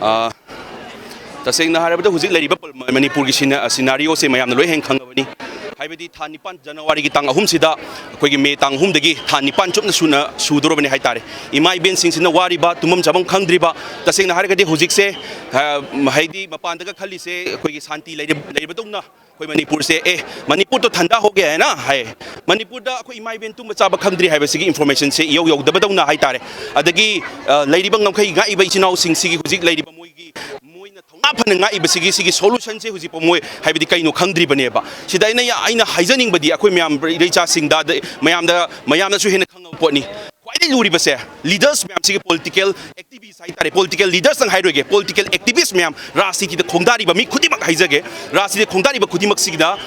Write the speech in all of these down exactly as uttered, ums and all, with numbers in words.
ꯑꯥ, ꯇꯁꯦꯡꯅ ꯍꯥꯏꯔꯕꯗ ꯍꯧꯖꯤꯛ ꯂꯩꯔꯤꯕ ꯄ-, ꯃꯅꯤꯄꯨꯔꯒꯤ ꯁꯤꯅ-, ꯁꯤꯅꯥꯔꯤꯑꯣꯁꯦ ꯃꯌꯥꯝꯅ ꯂꯣꯏ ꯍꯦꯟꯅ ꯈꯪꯉꯕꯅꯤ꯫ ꯍꯥꯏꯕꯗꯤ ꯊꯥ ꯅꯤꯄꯥꯟ, ꯖꯅꯋꯥꯔꯤꯒꯤ ꯇꯥꯡ ꯑꯍꯨꯝꯁꯤꯗ, ꯑꯩꯈꯣꯏꯒꯤ ꯃꯦ ꯇꯥꯡ ꯑꯍꯨꯝꯗꯒꯤ ꯊꯥ ꯅꯤꯄꯥꯟ ꯆꯨꯞꯅ ꯁꯨꯅ ꯁꯨꯗꯣꯔꯕꯅꯤ ꯍꯥꯏꯇꯥꯔꯦ꯫ ꯏꯃꯥ ꯏꯕꯦꯟꯁꯤꯡꯁꯤꯅ ꯋꯥꯔꯤꯕ, ꯇꯨꯝꯐꯝ ꯆꯥꯐꯝ ꯈꯪꯗ꯭ꯔꯤꯕ, ꯇꯁꯦꯡꯅ ꯍꯥꯏꯔꯒꯗꯤ ꯍꯧꯖꯤꯛꯁꯦ, ꯑ, ꯍꯥꯏꯗꯤ ꯃꯄꯥꯟꯗꯒ ꯈꯜꯂꯤꯁꯦ ꯑꯩꯈꯣꯏꯒꯤ ꯁꯥꯟꯇꯤ ꯂꯩꯔ-, ꯂꯩꯔꯕꯗꯧꯅ ꯑꯩꯈꯣꯏ ꯃꯅꯤꯄꯨꯔꯁꯦ, "ꯑꯦ, ꯃꯅꯤꯄꯨꯔꯗꯣ ꯊꯟꯗꯥ ꯍꯣꯒꯦ" ꯍꯥꯏꯅ ꯍꯥꯏ꯫ ꯃꯅꯤꯄꯨꯔꯗ ꯑꯩꯈꯣꯏ ꯏꯃꯥ ꯏꯕꯦꯟ ꯇꯨꯝꯕ ꯆꯥꯕ ꯈꯪꯗ꯭ꯔꯤ ꯍꯥꯏꯕꯁꯤꯒꯤ informationꯁꯦ ꯏꯌꯧ ꯌꯧꯗꯕꯗꯧꯅ ꯍꯥꯏꯇꯥꯔꯦ꯫ ꯑꯗꯒꯤ, ꯑ, ꯂꯩꯔꯤꯕ ꯉꯝꯈꯩ ꯉꯥꯛꯏꯕ ꯏꯆꯤꯟ ꯏꯅꯥꯎꯁꯤꯡꯁꯤꯒꯤ ꯍꯧꯖꯤꯛ ꯂꯩꯔꯤꯕ ꯃꯣꯏꯒꯤ, ꯃꯣꯏꯅ ꯊꯧꯅꯥ ꯐꯅ ꯉꯥꯛꯏꯕꯁꯤꯒꯤ, ꯁꯤꯒꯤ solutionꯁꯦ ꯍꯧꯖꯤꯛꯐꯥꯎ ꯃꯣꯏ ꯍꯥꯏꯕꯗꯤ ꯀꯩꯅꯣ ꯈꯪꯗ꯭ꯔꯤꯕꯅꯦꯕ꯫ ꯁꯤꯗ ꯑꯩꯅ ꯌꯥ-, ꯑꯩꯅ ꯍꯥꯏꯖꯅꯤꯡꯕꯗꯤ ꯑꯩꯈꯣꯏ ꯃꯌꯥꯝ ꯏꯔꯩꯆꯥꯁꯤꯡꯗ, ꯑꯗꯩ ꯃꯌꯥꯝꯗ, ꯃꯌꯥꯝꯅꯁꯨ ꯍꯦꯟꯅ ꯈꯪꯉꯕ ꯄꯣꯠꯅꯤ꯫ ꯈ꯭ꯋꯥꯏꯗꯒꯤ ꯂꯨꯔꯤꯕꯁꯦ leadersꯃꯌꯥꯝꯁꯤꯒꯤ, political activist ꯍꯥꯏꯇꯥꯔꯦ, political leadersꯇꯪ ꯍꯥꯏꯔꯣꯏꯒꯦ, political activistꯃꯌꯥꯝ, ꯔꯥꯖꯅꯤꯇꯤꯗ ꯈꯣꯡꯗꯥꯔꯤꯕ ꯃꯤ ꯈꯨꯗꯤꯡꯃꯛ ꯍꯥꯏꯖꯒꯦ, ꯔꯥꯖꯅꯤꯇꯤꯗ ꯈꯣꯡꯗꯥꯔꯤꯕ ꯈꯨꯗꯤꯡꯃꯛꯁꯤꯗ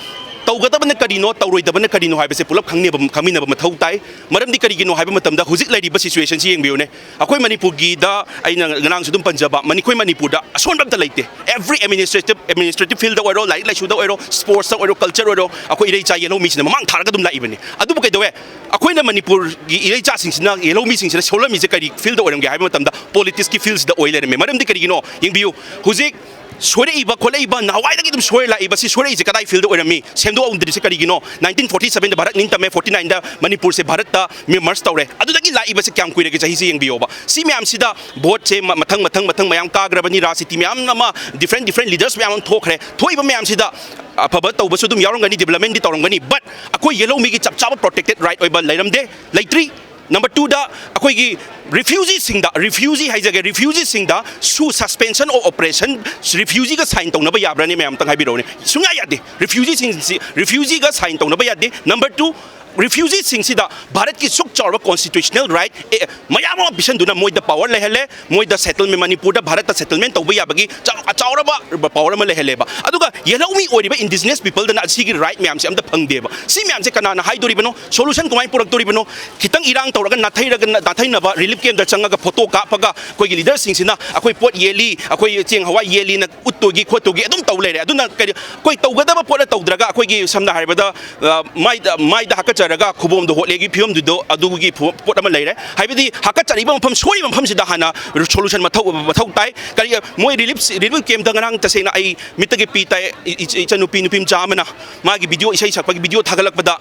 ꯇꯧꯒꯗꯕꯅ ꯀꯔꯤꯅꯣ, ꯇꯧꯔꯣꯏꯗꯕꯅ ꯀꯔꯤꯅꯣ ꯍꯥꯏꯕꯁꯦ ꯄꯨꯂꯞ ꯈꯪꯃꯤꯟꯅꯕ, ꯈꯪꯃꯤꯟꯅꯕ ꯃꯊꯧ ꯇꯥꯏ꯫ ꯃꯔꯝꯗꯤ ꯀꯔꯤꯒꯤꯅꯣ ꯍꯥꯏꯕ ꯃꯇꯝꯗ ꯍꯧꯖꯤꯛ ꯂꯩꯔꯤꯕ situationꯁꯤ ꯌꯦꯡꯕꯤꯌꯨꯅꯦ꯫ ꯑꯩꯈꯣꯏ ꯃꯅꯤꯄꯨꯔꯒꯤꯗ ꯑꯩꯅ ꯉꯔꯥꯡꯁꯨ ꯑꯗꯨꯝ ꯄꯟꯖꯕ, ꯃꯅꯤ-, ꯑꯩꯈꯣꯏ ꯃꯅꯤꯄꯨꯔꯗ ꯑꯁꯣꯟꯕ ꯑꯝꯇ ꯂꯩꯇꯦ꯫ Every administrative, administrative fieldꯇ ꯑꯣꯏꯔꯣ, ꯂꯥꯏꯔꯤꯛ ꯂꯥꯏꯁꯨꯗ ꯑꯣꯏꯔꯣ, sportsꯇ ꯑꯣꯏꯔꯣ, culture ꯑꯣꯏꯔꯣ, ꯑꯩꯈꯣꯏ ꯏꯔꯩꯆꯥ ꯌꯦꯜꯍꯧꯃꯤꯁꯤꯅ ꯃꯃꯥꯡ ꯊꯥꯔꯒ ꯑꯗꯨꯝ ꯂꯥꯛꯏꯕꯅꯤ꯫ ꯑꯗꯨꯕꯨ ꯀꯩꯗꯧꯋꯦ? ꯑꯩꯈꯣꯏꯅ ꯃꯅꯤꯄꯨꯔꯒꯤ ꯏꯔꯩꯆꯥꯁꯤꯡꯁꯤꯅ, ꯌꯦꯜꯍꯧꯃꯤꯁꯤꯡꯁꯤꯅ ꯁꯣꯜꯂꯝꯃꯤꯁꯦ ꯀꯔꯤ fieldꯇ ꯑꯣꯏꯔꯝꯒꯦ ꯍꯥꯏꯕ ꯃꯇꯝꯗ politicsꯀꯤ fieldꯁꯤꯗ ꯑꯣꯏ ꯂꯩꯔꯝꯃꯦ꯫ ꯃꯔꯝꯗꯤ ꯀꯔꯤꯒꯤꯅꯣ? ꯌꯦꯡꯕꯤꯌꯨ, ꯍꯧꯖꯤꯛ ꯁꯣꯏꯔꯛꯏꯕ ꯈꯣꯠꯂꯛꯏꯕ, ꯅꯍꯥꯟꯋꯥꯏꯗꯒꯤ ꯑꯗꯨꯝ ꯁꯣꯏꯔ ꯂꯥꯛꯏꯕꯁꯤ, ꯁꯣꯏꯔꯛꯏꯁꯦ ꯀꯗꯥꯏ fieldꯇ ꯑꯣꯏꯔꯝꯃꯤ? ꯁꯦꯝꯗꯣꯛꯍꯧꯗ꯭ꯔꯤꯁꯦ ꯀꯔꯤꯒꯤꯅꯣ? Nineteen forty sevenꯗ ꯚꯥꯔꯠ ꯅꯤꯡꯇꯝꯃꯦ, forty nineꯗ ꯃꯅꯤꯄꯨꯔꯁꯦ ꯚꯥꯔꯠꯇ merge ꯇꯧꯔꯦ꯫ ꯑꯗꯨꯗꯒꯤ ꯂꯥꯛꯏꯕꯁꯦ ꯀꯌꯥꯝ ꯀꯨꯏꯔꯒꯦ? ꯆꯍꯤꯁꯦ ꯌꯦꯡꯕꯤꯌꯣꯕ꯫ ꯁꯤ ꯃꯌꯥꯝꯁꯤꯗ voteꯁꯦ ꯃ-, ꯃꯊꯪ, ꯃꯊꯪ, ꯃꯊꯪ ꯃꯌꯥꯝ ꯀꯥꯈ꯭ꯔꯕꯅꯤ, ꯔꯥꯖꯅꯤꯇꯤ ꯃꯌꯥꯝ ꯑꯃ, different, different leaders ꯃꯌꯥꯝ ꯑꯃ ꯊꯣꯛꯈ꯭ꯔꯦ꯫ ꯊꯣꯛꯏꯕ ꯃꯌꯥꯝꯁꯤꯗ ꯑꯐꯕ ꯇꯧꯕꯁꯨ ꯑꯗꯨꯝ ꯌꯥꯎꯔꯝꯒꯅꯤ, developmentꯗꯤ ꯇꯧꯔꯝꯒꯅꯤ, but ꯑꯩꯈꯣꯏ ꯌꯦꯜꯍꯧꯃꯤꯒꯤ ꯆꯞ ꯆꯥꯕ protected right ꯑꯣꯏꯕ ꯂꯩꯔꯝꯗꯦ, ꯂꯩꯇ꯭ꯔꯤ꯫ Number twoꯗ ꯑꯩꯈꯣꯏꯒꯤ refugeeꯁꯤꯡꯗ, refugee ꯍꯥꯏꯖꯒꯦ, refugeeꯁꯤꯡꯗ ꯁꯨ suspension of operation, refugeeꯒ sign ꯇꯧꯅꯕ ꯌꯥꯕ꯭ꯔꯅꯦ? ꯃꯌꯥꯝ ꯑꯝꯇꯪ ꯍꯥꯏꯕꯤꯔꯛꯎꯅꯦ꯫ ꯁꯨꯡꯌꯥ ꯌꯥꯗꯦ꯫ Refugeeꯁꯤꯡꯁꯤ, refugeeꯒ sign ꯇꯧꯅꯕ ꯌꯥꯗꯦ꯫ Number two, refugeeꯁꯤꯡꯁꯤꯗ ꯚꯥꯔꯠꯀꯤ ꯁꯨꯛ ꯆꯥꯎꯔꯕ constitutional right, ꯑꯦ, ꯃꯌꯥꯝ ꯑꯃ ꯄꯤꯁꯟꯗꯨꯅ ꯃꯣꯏꯗ power ꯂꯩꯍꯜꯂꯦ, ꯃꯣꯏꯗ settlement, ꯃꯅꯤꯄꯨꯔꯗ ꯚꯥꯔꯠꯇ settlement ꯇꯧꯕ ꯌꯥꯕꯒꯤ ꯆꯥꯎ-, ꯑꯆꯥꯎꯔꯕ power ꯑꯃ ꯂꯩꯍꯜꯂꯦꯕ꯫ ꯑꯗꯨꯒ ꯌꯦꯜꯍꯧꯃꯤ ꯑꯣꯏꯔꯤꯕ indigenous peopleꯗꯅ ꯑꯁꯤꯒꯤ right ꯃꯌꯥꯝꯁꯦ ꯑꯝꯇ ꯐꯪꯗꯦꯕ꯫ ꯁꯤ ꯃꯌꯥꯝꯁꯦ ꯀꯅꯥꯅ ꯍꯥꯏꯗꯣꯔꯤꯕꯅꯣ? Solution ꯀꯃꯥꯏꯅ ꯄꯨꯔꯛꯇꯣꯔꯤꯕꯅꯣ? ꯈꯤꯇꯪ ꯏꯔꯥꯡ ꯇꯧꯔꯒ ꯅꯥꯊꯩꯔꯒ, ꯅꯥꯊꯩꯅꯕ relief campꯇ ꯆꯪꯉꯒ photo ꯀꯥꯞꯄꯒ ꯑꯩꯈꯣꯏꯒꯤ leaderꯁꯤꯡꯁꯤꯅ ꯑꯩꯈꯣꯏ ꯄꯣꯠ ꯌꯦꯜꯂꯤ, ꯑꯩꯈꯣꯏ ꯆꯦꯡ ꯍꯋꯥꯏ ꯌꯦꯜꯂꯤꯅ ꯎꯠꯇꯣꯏꯒꯤ ꯈꯣꯠꯇꯣꯏꯒꯤ ꯑꯗꯨꯝ ꯇꯧ ꯂꯩꯔꯦ꯫ ꯑꯗꯨꯅ ꯀꯔꯤ, ꯑꯩꯈꯣꯏ ꯇꯧꯒꯗꯕ ꯄꯣꯠꯅ ꯇꯧꯗ꯭ꯔꯒ ꯑꯩꯈꯣꯏꯒꯤ ꯁꯝꯅ ꯍꯥꯏꯔꯕꯗ, ꯑ, ꯃꯥꯏꯗ, ꯃꯥꯏꯗ ꯍꯥꯀꯠꯆ ꯇꯧꯔꯒ ꯈꯨꯕꯣꯝꯗꯣ ꯍꯣꯠꯂꯦꯒꯤ ꯐꯤꯕꯝꯗꯨꯗꯣ ꯑꯗꯨꯒꯤ ꯐꯨ- ꯄꯣꯠ ꯑꯃ ꯂꯩꯔꯦ꯫ ꯍꯥꯏꯕꯗꯤ ꯍꯥꯀꯠꯆꯔꯤꯕ ꯃꯐꯝ, ꯁꯣꯛꯏꯕ ꯃꯐꯝꯁꯤꯗ ꯍꯥꯟꯅ solution ꯃꯊꯧ, ꯃꯊꯧ ꯇꯥꯏ꯫ ꯀꯔꯤ, ꯃꯣꯏ relief, relief camp ꯇ ꯉꯔꯥꯡ ꯇꯁꯦꯡꯅ ꯑꯩ ꯃꯤꯠꯇꯒꯤ ꯄꯤ ꯇꯥꯏ꯫ ꯏ-, ꯏ-, ꯏꯆꯟꯅꯨꯄꯤ, ꯅꯨꯄꯤ ꯃꯆꯥ ꯑꯃꯅ ꯃꯥꯒꯤ video, ꯏꯁꯩ ꯁꯛꯄꯒꯤ video ꯊꯥꯒꯠꯂꯛꯄꯗ,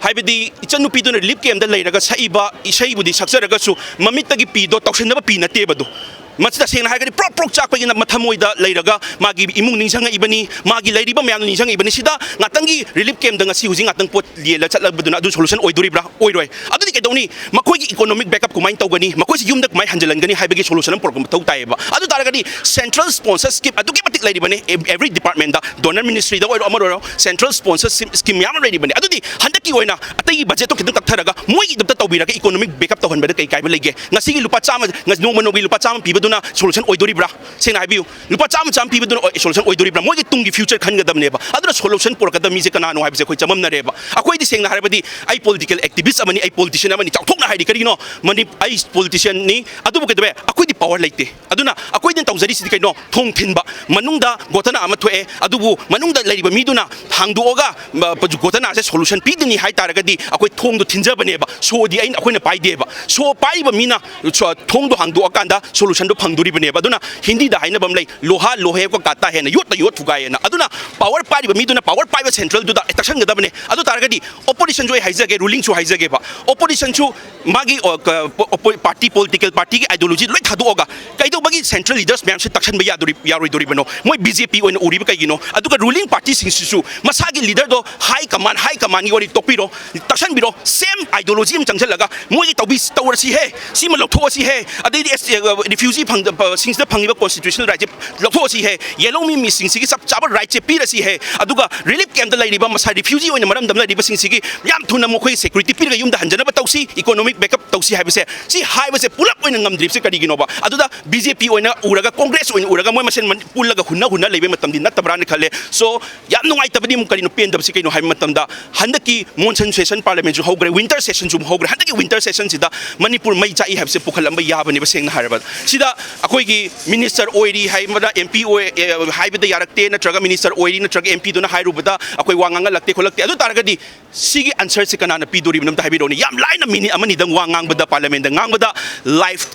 ꯍꯥꯏꯕꯗꯤ ꯏꯆꯟꯅꯨꯄꯤꯗꯨꯅ relief camp ꯇ ꯂꯩꯔꯒ ꯁꯛꯏꯕ ꯏꯁꯩꯕꯨꯗꯤ ꯁꯛꯆꯔꯒꯁꯨ ꯃꯃꯤꯠꯇꯒꯤ ꯄꯤꯗꯣ ꯇꯧꯁꯟꯅꯕ ꯄꯤ ꯅꯠꯇꯦꯕ ꯑꯗꯣ꯫ ꯃꯁꯤ ꯇꯁꯦꯡꯅ ꯍꯥꯏꯔꯒꯗꯤ ꯄ꯭ꯔꯣꯛ ꯄ꯭ꯔꯣꯛ ꯆꯥꯛꯄꯒꯤ ꯃꯊꯃꯣꯏꯗ ꯂꯩꯔꯒ ꯃꯥꯒꯤ ꯏꯃꯨꯡ ꯅꯤꯡꯁꯤꯡꯉꯛꯏꯕꯅꯤ, ꯃꯥꯒꯤ ꯂꯩꯔꯤꯕ ꯃꯌꯥꯝꯗꯨ ꯅꯤꯡꯁꯤꯡꯉꯛꯏꯕꯅꯤ꯫ ꯁꯤꯗ ꯉꯥꯛꯇꯪꯒꯤ relief camp ꯇ ꯉꯁꯤ ꯍꯧꯖꯤꯛ ꯉꯥꯛꯇꯪ ꯄꯣꯠ ꯌꯦꯜꯂ ꯆꯠꯂꯕꯗꯨꯅ ꯑꯗꯨ solution ꯑꯣꯏꯗꯣꯔꯤꯕ꯭ꯔꯥ? ꯑꯣꯏꯔꯣꯏ꯫ ꯑꯗꯨꯗꯤ ꯀꯩꯗꯧꯅꯤ? ꯃꯈꯣꯏꯒꯤ economic backup ꯀꯃꯥꯏꯅ ꯇꯧꯒꯅꯤ? ꯃꯈꯣꯏꯁꯤ ꯌꯨꯝꯗ ꯀꯃꯥꯏꯅ ꯍꯟꯖꯤꯜꯍꯟꯒꯅꯤ ꯍꯥꯏꯕꯒꯤ solution ꯑꯃ ꯄꯨꯔꯛꯄ ꯃꯊꯧ ꯇꯥꯏꯌꯦꯕ꯫ ꯑꯗꯨ ꯇꯥꯔꯒꯗꯤ central sponsor scheme ꯑꯗꯨꯛꯀꯤ ꯃꯇꯤꯛ ꯂꯩꯔꯤꯕꯅꯤ꯫ Ev-, every department ꯇ, donor ministry ꯗ ꯑꯣꯏꯔꯣ, ꯑꯃ ꯑꯣꯏꯔꯣ, central sponsor scheme, scheme ꯃꯌꯥꯝ ꯑꯃ ꯂꯩꯔꯤꯕꯅꯤ꯫ ꯑꯗꯨꯗꯤ ꯍꯟꯗꯛꯀꯤ ꯑꯣꯏꯅ ꯑꯇꯩꯒꯤ budget ꯇꯣ ꯈꯤꯇꯪ ꯀꯛꯊꯔꯒ ꯃꯣꯏꯒꯤꯗꯃꯛꯇ ꯇꯧꯕꯤꯔꯒ economic backup ꯇꯧꯍꯟꯕꯗ ꯀꯩ ꯀꯥꯏꯕ ꯂꯩꯒꯦ? ꯉꯁꯤꯒꯤ ꯂꯨꯄꯥ ꯆꯥꯝꯃ, ꯉ-, ꯅꯣꯡꯃ ꯅꯣꯡꯃꯒꯤ ꯂꯨꯄꯥ ꯆꯥꯝꯃ ꯄꯤꯕꯗꯨꯅ solution ꯑꯣꯏꯗꯣꯔꯤꯕ꯭ꯔꯥ? ꯁꯦꯡꯅ ꯍꯥꯏꯕꯤꯌꯨ, ꯂꯨꯄꯥ ꯆꯥꯝꯃ, ꯆꯥꯝꯃ ꯄꯤꯕꯗꯨꯅ ꯑꯣꯏ-, solution ꯑꯣꯏꯗꯣꯔꯤꯕ꯭ꯔꯥ? ꯃꯣꯏꯒꯤ ꯇꯨꯡꯒꯤ future ꯈꯟꯒꯗꯕꯅꯦꯕ꯫ ꯑꯗꯨꯅ solution ꯄꯨꯔꯛꯀꯗꯕ ꯃꯤꯁꯦ ꯀꯅꯥꯅꯣ ꯍꯥꯏꯕꯁꯦ ꯑꯩꯈꯣꯏ ꯆꯃꯝꯅꯔꯦꯕ꯫ ꯑꯩꯈꯣꯏꯗꯤ ꯁꯦꯡꯅ ꯍꯥꯏꯔꯕꯗꯤ ꯑꯩ political activist ꯑꯃꯅꯤ, ꯑꯩ politician ꯑꯃꯅꯤ, ꯆꯥꯎꯊꯣꯛꯅ ꯍꯥꯏꯗꯤ ꯀꯔꯤꯅꯣ? ꯃꯅꯤ-, ꯑꯩ politician ꯅꯤ, ꯑꯗꯨꯕꯨ ꯀꯩꯗꯧꯋꯦ? ꯑꯩꯈꯣꯏꯗꯤ power ꯂꯩꯇꯦ꯫ ꯑꯗꯨꯅ ꯑꯩꯈꯣꯏꯅ ꯇꯧꯖꯔꯤꯁꯤꯗꯤ ꯀꯩꯅꯣ? ꯊꯣꯡ ꯊꯤꯟꯕ꯫ ꯃꯅꯨꯡꯗ ꯘꯣꯇꯅꯥ ꯑꯃ ꯊꯣꯛꯑꯦ, ꯑꯗꯨꯕꯨ ꯃꯅꯨꯡꯗ ꯂꯩꯔꯤꯕ ꯃꯤꯗꯨꯅ ꯍꯥꯡꯗꯣꯛꯑꯒ, ꯃ-, ꯘꯣꯇꯅꯥꯁꯦ solution ꯄꯤꯗꯅꯤ ꯍꯥꯏ ꯇꯥꯔꯒꯗꯤ ꯑꯩꯈꯣꯏ ꯊꯣꯡꯗꯣ ꯊꯤꯟꯖꯕꯅꯦꯕ꯫ ꯁꯣꯗꯤ ꯑꯩꯅ, ꯑꯩꯈꯣꯏꯅ ꯄꯥꯏꯗꯦꯕ꯫ ꯁꯣ ꯄꯥꯏꯔꯤꯕ ꯃꯤꯅ ꯁꯣ-, ꯊꯣꯡꯗꯣ ꯍꯥꯡꯗꯣꯛꯑꯀꯥꯟꯗ solution ꯗꯣ ꯐꯪꯗꯣꯔꯤꯕꯅꯦꯕ꯫ ꯑꯗꯨꯅ ꯍꯤꯟꯗꯤꯗ ꯍꯥꯏꯅꯕ ꯑꯃ ꯂꯩ, "ꯂꯣꯍꯥ ꯂꯣꯍꯦ ꯀꯣ ꯀꯥꯇꯥ ꯍꯦꯅ, ꯌꯣꯠꯇ ꯌꯣꯠ ꯐꯨꯒꯥꯏꯌꯦꯅ"꯫ ꯑꯗꯨꯅ power ꯄꯥꯏꯔꯤꯕ ꯃꯤꯗꯨꯅ power ꯄꯥꯏꯕ central ꯗꯨꯗ ꯇꯛꯁꯟꯒꯗꯕꯅꯦ꯫ ꯑꯗꯨ ꯇꯥꯔꯒꯗꯤ opposition ꯁꯨ ꯑꯩ ꯍꯥꯏꯖꯒꯦ, ruling ꯁꯨ ꯍꯥꯏꯖꯒꯦꯕ, opposition ꯁꯨ ꯃꯥꯒꯤ, ꯑ, ꯀ-, ꯄꯣ-, ꯄꯣ-, party, political party ꯒꯤ ideology ꯂꯣꯏ ꯊꯥꯗꯣꯛꯑꯒ ꯀꯩꯗꯧꯕꯒꯤ central leaders ꯃꯌꯥꯝꯁꯦ ꯇꯛꯁꯟꯕ ꯌꯥꯗꯣꯔꯤ-, ꯌꯥꯔꯣꯏꯗꯣꯔꯤꯕꯅꯣ? ꯃꯣꯏ BJP ꯑꯣꯏꯅ ꯎꯔꯤꯕ ꯀꯩꯒꯤꯅꯣ? ꯑꯗꯨꯒ ruling party ꯁꯤꯡꯁꯤꯁꯨ ꯃꯁꯥꯒꯤ leader ꯗꯣ high command, high command ꯒꯤ ꯋꯥꯔꯤ ꯇꯣꯛꯄꯤꯔꯣ, ꯇꯛꯁꯟꯕꯤꯔꯣ, same ideology ꯑꯃ ꯆꯪꯁꯤꯜꯂꯒ ꯃꯣꯏꯒꯤ ꯇꯧꯕꯤ-, ꯇꯧꯔꯁꯤ ꯍꯦ, ꯁꯤꯃ ꯂꯧꯊꯣꯛꯑꯁꯤ ꯍꯦ, ꯑꯗꯩꯗꯤ ꯑꯦꯁ-, ꯑ, refugee ꯐꯪꯗ-, ꯄ-, ꯁꯤꯡꯁꯤꯗ ꯐꯪꯉꯤꯕ constitutional right ꯁꯦ ꯂꯧꯊꯣꯛꯑꯁꯤ ꯍꯦ, ꯌꯦꯜꯍꯧꯃꯤ ꯃꯤꯁꯤꯡꯁꯤꯒꯤ ꯆꯞ ꯆꯥꯕ right ꯁꯦ ꯄꯤꯔꯁꯤ ꯍꯦ, ꯑꯗꯨꯒ relief camp ꯇ ꯂꯩꯔꯤꯕ ꯃꯁꯥ refugee ꯑꯣꯏꯅ ꯃꯔꯝꯗꯝ ꯂꯩꯔꯤꯕꯁꯤꯡꯁꯤꯒꯤ ꯌꯥꯝ ꯊꯨꯅ ꯃꯈꯣꯏ security ꯄꯤꯔꯒ ꯌꯨꯝꯗ ꯍꯟꯖꯅꯕ ꯇꯧꯁꯤ, economic backup ꯇꯧꯁꯤ ꯍꯥꯏꯕꯁꯦ, ꯁꯤ ꯍꯥꯏꯕꯁꯦ ꯄꯨꯂꯞ ꯑꯣꯏꯅ ꯉꯝꯗ꯭ꯔꯤꯕꯁꯦ ꯀꯔꯤꯒꯤꯅꯣꯕ? ꯑꯗꯨꯗ BJP ꯑꯣꯏꯅ ꯎꯔꯒ, Congress ꯑꯣꯏꯅ ꯎꯔꯒ ꯃꯣꯏ ꯃꯁꯦꯟ ꯃꯟ-, ꯄꯨꯜꯂꯒ ꯍꯨꯟꯅ ꯍꯨꯟꯅ ꯂꯩꯕ ꯃꯇꯝꯗꯤ ꯅꯠꯇꯕ꯭ꯔꯥꯅ ꯈꯜꯂꯦ꯫ So, ꯌꯥꯝ ꯅꯨꯡꯉꯥꯏꯇꯕꯗꯤ ꯑꯃꯨꯛ ꯀꯔꯤꯅꯣ, ꯄꯦꯟꯗꯕꯁꯤ ꯀꯩꯅꯣ ꯍꯥꯏꯕ ꯃꯇꯝꯗ, ꯍꯟꯗꯛꯀꯤ monsoon session, parliament ꯁꯨ ꯍꯧꯈ꯭ꯔꯦ, winter session ꯁꯨ ꯑꯃꯨꯛ ꯍꯧꯈ꯭ꯔꯦ꯫ ꯍꯟꯗꯛꯀꯤ winter session ꯁꯤꯗ ꯃꯅꯤꯄꯨꯔ ꯃꯩ ꯆꯥꯛꯏ ꯍꯥꯏꯕꯁꯦ ꯄꯨꯈꯠꯂꯝꯕ ꯌꯥꯕꯅꯦꯕ, ꯁꯦꯡꯅ ꯍꯥꯏꯔꯕꯗ꯫ ꯁꯤꯗ ꯑꯩꯈꯣꯏꯒꯤ ꯃꯤꯅꯤꯁꯇꯔ ꯑꯣꯏꯔꯤ ꯍꯥꯏꯕꯗ ꯑꯦꯝ ꯄꯤ ꯑꯣꯏ, ꯑꯦ, ꯍꯥꯏꯕꯗ ꯌꯥꯔꯛꯇꯦ, ꯅꯠꯇ꯭ꯔꯒ ꯃꯤꯅꯤꯁꯇꯔ ꯑꯣꯏꯔꯤ, ꯅꯠꯇ꯭ꯔꯒ ꯑꯦꯝ ꯄꯤꯗꯨꯅ ꯍꯥꯏꯔꯨꯕꯗ ꯑꯩꯈꯣꯏ ꯋꯥ ꯉꯥꯡꯍꯜꯂꯛꯇꯦ ꯈꯣꯠꯂꯛꯇꯦ, ꯑꯗꯨ ꯇꯥꯔꯒꯗꯤ ꯁꯤꯒꯤ ꯑꯟꯁꯔꯁꯦ ꯀꯅꯥꯅ ꯄꯤꯗꯣꯔꯤꯕꯅꯣ ꯑꯝꯇ ꯍꯥꯏꯕꯤꯔꯛꯎꯅꯦ꯫ ꯌꯥꯝ ꯂꯥꯏꯅ ꯃꯤꯅꯤꯠ ꯑꯃꯅꯤꯗꯪ ꯋꯥ ꯉꯥꯡꯕꯗ, ꯄꯥꯔꯂꯤꯌꯥꯃꯦꯟꯗ ꯉꯥꯡꯕꯗ, ꯂꯥꯏꯐ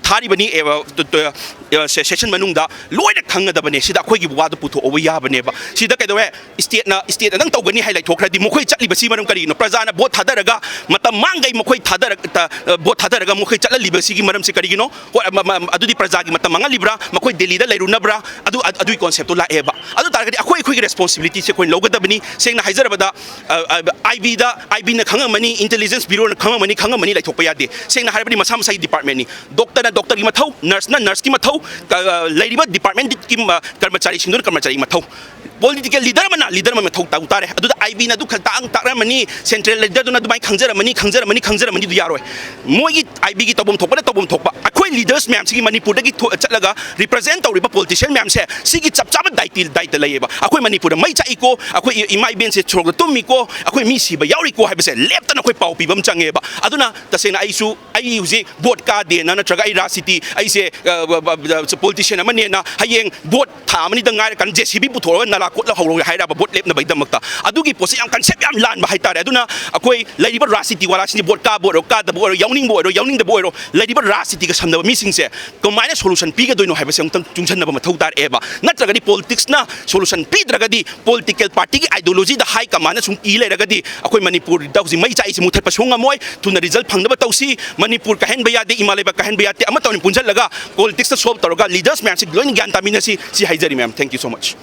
ꯊꯥꯔꯤꯕꯅꯤ, ꯑꯦ, ꯇ-, ꯇ-, ꯑꯦ, ꯁꯦ-, ꯁꯦꯁꯟ ꯃꯅꯨꯡꯗ ꯂꯣꯏꯅ ꯈꯪꯒꯗꯕꯅꯦ꯫ ꯁꯤꯗ ꯑꯩꯈꯣꯏꯒꯤ ꯋꯥꯗꯨ ꯄꯨꯊꯣꯛꯑꯕ ꯌꯥꯕꯅꯦꯕ꯫ ꯁꯤꯗ ꯀꯩꯗꯧꯋꯦ? ꯏꯁꯇꯦꯠꯅ, ꯏꯁꯇꯦꯠꯅꯗꯪ ꯇꯧꯒꯅꯤ ꯍꯥꯏ ꯂꯩꯊꯣꯛꯈ꯭ꯔꯗꯤ ꯃꯈꯣꯏ ꯆꯠꯂꯤꯕꯁꯤ ꯃꯔꯝ ꯀꯔꯤꯒꯤꯅꯣ? ꯄ꯭ꯔꯖꯥꯅ ꯚꯣꯠ ꯊꯥꯗꯔꯒ, ꯃꯇꯝ ꯃꯥꯡꯈꯩ ꯃꯈꯣꯏ ꯊꯥꯗꯔꯛ-, ꯇ-, ꯚꯣꯠ ꯊꯥꯗꯔꯒ ꯃꯈꯣꯏ ꯆꯠꯍꯜꯂꯤꯕꯁꯤꯒꯤ ꯃꯔꯝꯁꯤ ꯀꯔꯤꯒꯤꯅꯣ? ꯍꯣꯏ, ꯑꯃ-, ꯑꯃ-, ꯑꯗꯨꯗꯤ ꯄ꯭ꯔꯖꯥꯒꯤ ꯃꯇꯝ ꯃꯥꯡꯍꯜꯂꯤꯕ꯭ꯔꯥ? ꯃꯈꯣꯏ ꯗꯦꯜꯂꯤꯗ ꯂꯩꯔꯨꯅꯕ꯭ꯔꯥ? ꯑꯗꯨ, ꯑꯗꯨ, ꯑꯗꯨꯒꯤ ꯀꯣꯟꯁꯦꯞꯇꯣ ꯂꯥꯛꯑꯦꯕ꯫ ꯑꯗꯨ ꯇꯥꯔꯒꯗꯤ ꯑꯩꯈꯣꯏ, ꯑꯩꯈꯣꯏꯒꯤ ꯔꯦꯁꯄꯣꯟꯁꯤꯕꯤꯂꯤꯇꯤꯁꯦ ꯑꯩꯈꯣꯏꯅ ꯂꯧꯒꯗꯕꯅꯤ꯫ ꯁꯦꯡꯅ ꯍꯥꯏꯖꯔꯕꯗ, ꯑ, ꯑ, ꯑꯥꯏ ꯕꯤꯗ, ꯑꯥꯏ ꯕꯤꯅ ꯈꯪꯉꯝꯃꯅꯤ, ꯏꯟꯇꯦꯂꯤꯖꯦꯟꯁ ꯕ꯭ꯌꯨꯔꯣꯅ ꯈꯪꯉꯝꯃꯅꯤ, ꯈꯪꯉꯝꯃꯅꯤ ꯂꯩꯊꯣꯛꯄ ꯌꯥꯗꯦ꯫ ꯁꯦꯡꯅ ꯍꯥꯏꯔꯕꯗꯤ ꯃꯁꯥ ꯃꯁꯥꯒꯤ ꯗꯤꯄꯥꯔꯠꯃꯦꯟꯅꯤ꯫ ꯗꯣꯛꯇꯔꯅ ꯗꯣꯛꯇꯔꯒꯤ ꯃꯊꯧ, ꯅꯔꯁꯅ ꯅꯔꯁꯀꯤ ꯃꯊꯧ, ꯀ-, ꯑ, ꯂꯩꯔꯤꯕ ꯗꯤꯄꯥꯔꯠꯃꯦꯟꯒꯤ ꯃ-, ꯀꯔꯃꯆꯥꯔꯤꯁꯤꯡꯗꯨꯅ ꯀꯔꯃꯆꯥꯔꯤꯒꯤ ꯃꯊꯧ꯫ ꯄꯣꯂꯤꯇꯤꯀꯦꯜ ꯂꯤꯗꯔ ꯑꯃꯅ ꯂꯤꯗꯔ ꯑꯃ ꯃꯊꯧ ꯇꯧ ꯇꯥꯔꯦ꯫ ꯑꯗꯨꯗ ꯑꯥꯏ ꯕꯤꯅ ꯑꯗꯨ ꯈꯛ ꯇꯥꯛ-, ꯇꯥꯛꯂꯝꯃꯅꯤ, ꯁꯦꯟꯇ꯭ꯔꯦꯜ ꯂꯤꯗꯔꯗꯨꯅ ꯑꯗꯨꯃꯥꯏꯅ ꯈꯪꯖꯔꯝꯃꯅꯤ, ꯈꯪꯖꯔꯝꯃꯅꯤ, ꯈꯪꯖꯔꯝꯃꯅꯤ, ꯑꯗꯨ ꯌꯥꯔꯣꯏ꯫ ꯃꯣꯏꯒꯤ ꯑꯥꯏ ꯕꯤꯒꯤ ꯇꯧꯐꯝ ꯊꯣꯛꯄꯅ ꯇꯧꯐꯝ ꯊꯣꯛꯄ꯫ ꯑꯩꯈꯣꯏ ꯂꯤꯗꯔꯁ ꯃꯌꯥꯝꯁꯤꯒꯤ ꯃꯅꯤꯄꯨꯔꯗꯒꯤ ꯊꯣ-, ꯆꯠꯂꯒ ꯔꯤꯄ꯭ꯔꯖꯦꯟ ꯇꯧꯔꯤꯕ ꯄꯣꯂꯤꯇꯤꯁꯤꯌꯟ ꯃꯌꯥꯝꯁꯦ ꯁꯤꯒꯤ ꯆꯞ ꯆꯥꯕ ꯗꯥꯏꯇꯤ-, ꯗꯥꯏꯇ ꯂꯩꯌꯦꯕ꯫ ꯑꯩꯈꯣꯏ ꯃꯅꯤꯄꯨꯔꯗ ꯃꯩ ꯆꯥꯛꯏꯀꯣ, ꯑꯩꯈꯣꯏ ꯏ-, ꯏꯃꯥ ꯏꯕꯦꯟꯁꯦ ꯁꯣꯔꯣꯛꯇ ꯇꯨꯝꯃꯤꯀꯣ, ꯑꯩꯈꯣꯏ ꯃꯤ ꯁꯤꯕ ꯌꯥꯎꯔꯤꯀꯣ ꯍꯥꯏꯕꯁꯦ ꯂꯦꯞꯇꯅ ꯑꯩꯈꯣꯏ ꯄꯥꯎ ꯄꯤꯕ ꯑꯃ ꯆꯪꯉꯦꯕ꯫ ꯑꯗꯨꯅ ꯇꯁꯦꯡꯅ ꯑꯩꯁꯨ, ꯑꯩ ꯍꯧꯖꯤꯛ ꯚꯣꯠ ꯀꯥꯗꯦꯅ, ꯅꯠꯇ꯭ꯔꯒ ꯑꯩ ꯔꯥꯖꯅꯤꯇꯤ, ꯑꯩꯁꯦ, ꯑ, ꯕ-, ꯕ-, ꯕ-, ꯄꯣꯂꯤꯇꯤꯁꯤꯌꯟ ꯑꯃꯅꯦꯅ ꯍꯌꯦꯡ ꯚꯣꯠ ꯊꯥ ꯑꯃꯅꯤꯗ ꯉꯥꯏꯔꯀꯥꯟꯗ ꯖꯦ ꯁꯤ ꯕꯤ ꯄꯨꯊꯣꯛꯑꯒ ꯅꯂꯥ ꯀꯣꯠꯂ ꯍꯧꯔꯒꯦ ꯍꯥꯏꯔꯕ ꯚꯣꯠ ꯂꯦꯞꯅꯕꯒꯤꯗꯃꯛꯇ? ꯑꯗꯨꯒꯤ ꯄꯣꯠꯁꯦ ꯌꯥꯝ ꯀꯟꯁꯦꯞ ꯌꯥꯝ ꯂꯥꯟꯕ ꯍꯥꯏꯇꯥꯔꯦ꯫ ꯑꯗꯨꯅ ꯑꯩꯈꯣꯏ ꯂꯩꯔꯤꯕ ꯔꯥꯖꯅꯤꯇꯤ ꯋꯥꯂꯥꯁꯤꯡꯁꯤ, ꯚꯣꯠ ꯀꯥꯕ ꯑꯣꯏꯔꯣ, ꯀꯥꯗꯕ ꯑꯣꯏꯔꯣ, ꯌꯥꯎꯅꯤꯡꯕ ꯑꯣꯏꯔꯣ, ꯌꯥꯎꯅꯤꯡꯗꯕ ꯑꯣꯏꯔꯣ, ꯂꯩꯔꯤꯕ ꯔꯥꯖꯅꯤꯇꯤꯒ ꯁꯝꯅꯕ ꯃꯤꯁꯤꯡꯁꯦ ꯀꯃꯥꯏꯅ ꯁꯣꯂꯨꯁꯟ ꯄꯤꯒꯗꯣꯏꯅꯣ ꯍꯥꯏꯕꯁꯦ ꯑꯃꯨꯛꯇꯪ ꯆꯨꯡꯁꯤꯟꯅꯕ ꯃꯊꯧ ꯇꯥꯔꯛꯑꯦꯕ꯫ ꯅꯠꯇ꯭ꯔꯒꯗꯤ ꯄꯣꯂꯤꯇꯤꯛꯁꯅ ꯁꯣꯂꯨꯁꯟ ꯄꯤꯗ꯭ꯔꯒꯗꯤ, ꯄꯣꯂꯤꯇꯤꯀꯦꯜ ꯄꯥꯔꯇꯤꯒꯤ ꯑꯥꯏꯗꯤꯌꯣꯂꯣꯖꯤꯗ ꯍꯥꯏ ꯀꯃꯥꯏꯅ ꯁꯨꯝ ꯏ ꯂꯩꯔꯒꯗꯤ ꯑꯩꯈꯣꯏ ꯃꯅꯤꯄꯨꯔꯗ ꯍꯧꯖꯤꯛ ꯃꯩ ꯆꯥꯛꯏꯁꯤ ꯃꯨꯊꯠꯄ ꯁꯨꯡꯉꯝꯃꯣꯏ꯫ ꯊꯨꯅ ꯔꯤꯖꯜ ꯐꯪꯅꯕ ꯇꯧꯁꯤ꯫ ꯃꯅꯤꯄꯨꯔ ꯀꯥꯏꯍꯟꯕ ꯌꯥꯗꯦ, ꯏꯃꯥ ꯂꯩꯕꯥꯛ ꯀꯥꯏꯍꯟꯕ ꯌꯥꯗꯦ꯫ ꯑꯃꯠꯇ ꯑꯣꯏꯅ ꯄꯨꯟꯁꯤꯜꯂꯒ ꯄꯣꯂꯤꯇꯤꯛꯁꯇ ꯁꯣꯜꯕ ꯇꯧꯔꯒ ꯂꯤꯗꯔꯁ ꯃꯌꯥꯝꯁꯤ ꯂꯣꯏꯅ ꯒ꯭ꯌꯥꯟ ꯇꯥꯃꯤꯟꯅꯁꯤ꯫ ꯁꯤ ꯍꯥꯏꯖꯔꯤ ꯃꯌꯥꯝ꯫ Thank you so much꯫